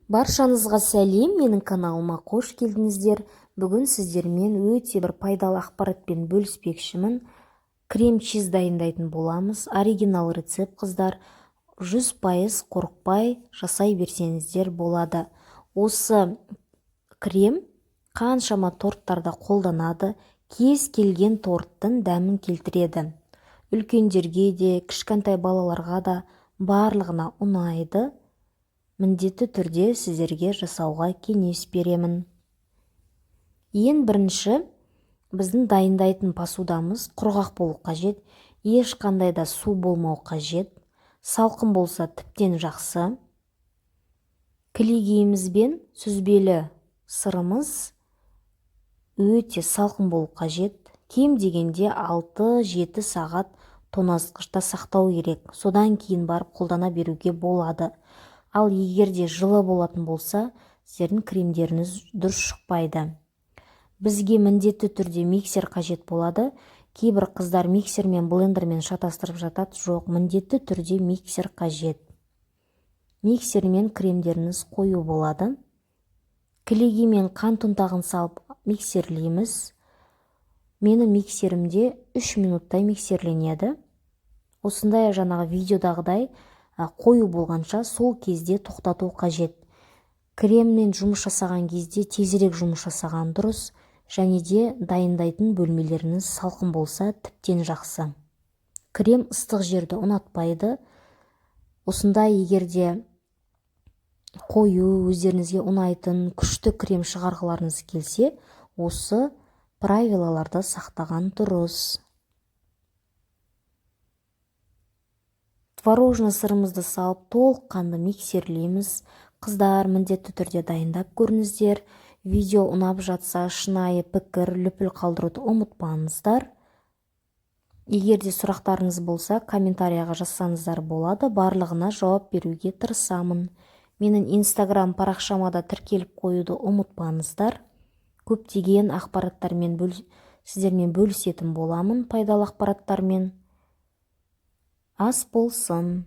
Баршаңызға сәлем, менің каналыма қош келдіңіздер. Бүгін сіздермен өте бір пайдалы ақпаратпен бөліспекшімін. Крем-чиз дайындайтын боламыз. Оригинал рецепт, қыздар. 100% қорықпай жасай берсеңіздер болады. Осы крем қаншама торттарда қолданады, кез келген торттың дәмін келтіреді. Үлкендерге де, кішкентай балаларға да, барлығына ұнайды. Міндетті түрде сіздерге жасауға кеңес беремін. Ең бірінші біздің дайындайтын посудамыз құрғақ болу қажет, ешқандай да су болмау қажет. Салқын болса тіптен жақсы. Кілегейіміз бен сүзбелі сырымыз өте салқын болу қажет. Кем дегенде 6-7 сағат тоңазытқышта сақтау керек. Содан кейін барып қолдана беруге болады. Ал егер де жылы болатын болса, сіздердің кремдеріңіз дұрыс шықпайды. Бізге міндетті түрде миксер қажет болады. Кейбір қыздар миксер мен блендермен шатастырып жатады. Жоқ, міндетті түрде миксер қажет. Миксермен кремдеріңіз қою болады. Кілегей мен қант ұнтағын салып миксерлейміз. Менің миксерімде 3 минуттай миксерленеді. Осындай жаңағы видеодағыдай қою болғанша сол кезде тоқтату қажет. Креммен жұмыс жасаған кезде тезірек жұмыс жасаған дұрыс, және де дайындайтын бөлмелеріңіз салқын болса тіптен жақсы. Крем ыстық жерді ұнатпайды. Осындай егер де қою, өздеріңізге ұнайтын күшті крем шығарғыларыңыз келсе, осы правилаларды сақтаған дұрыс. Творожный сырымызды салып толыққанды миксерлейміз. Қыздар, міндетті түрде дайындап көріңіздер. Видео ұнап жатса, шынайы пікір, лүпіл қалдыруды ұмытпаңыздар. Егер де сұрақтарыңыз болса, комментарияға жазсаңыздар болады, барлығына жауап беруге тырысамын. Менің инстаграм парақшама да тіркеліп қоюды ұмытпаңыздар. Көптеген ақпараттармен сіздермен бөлісетін боламын, пайдалы ақпараттармен. Ас болсын.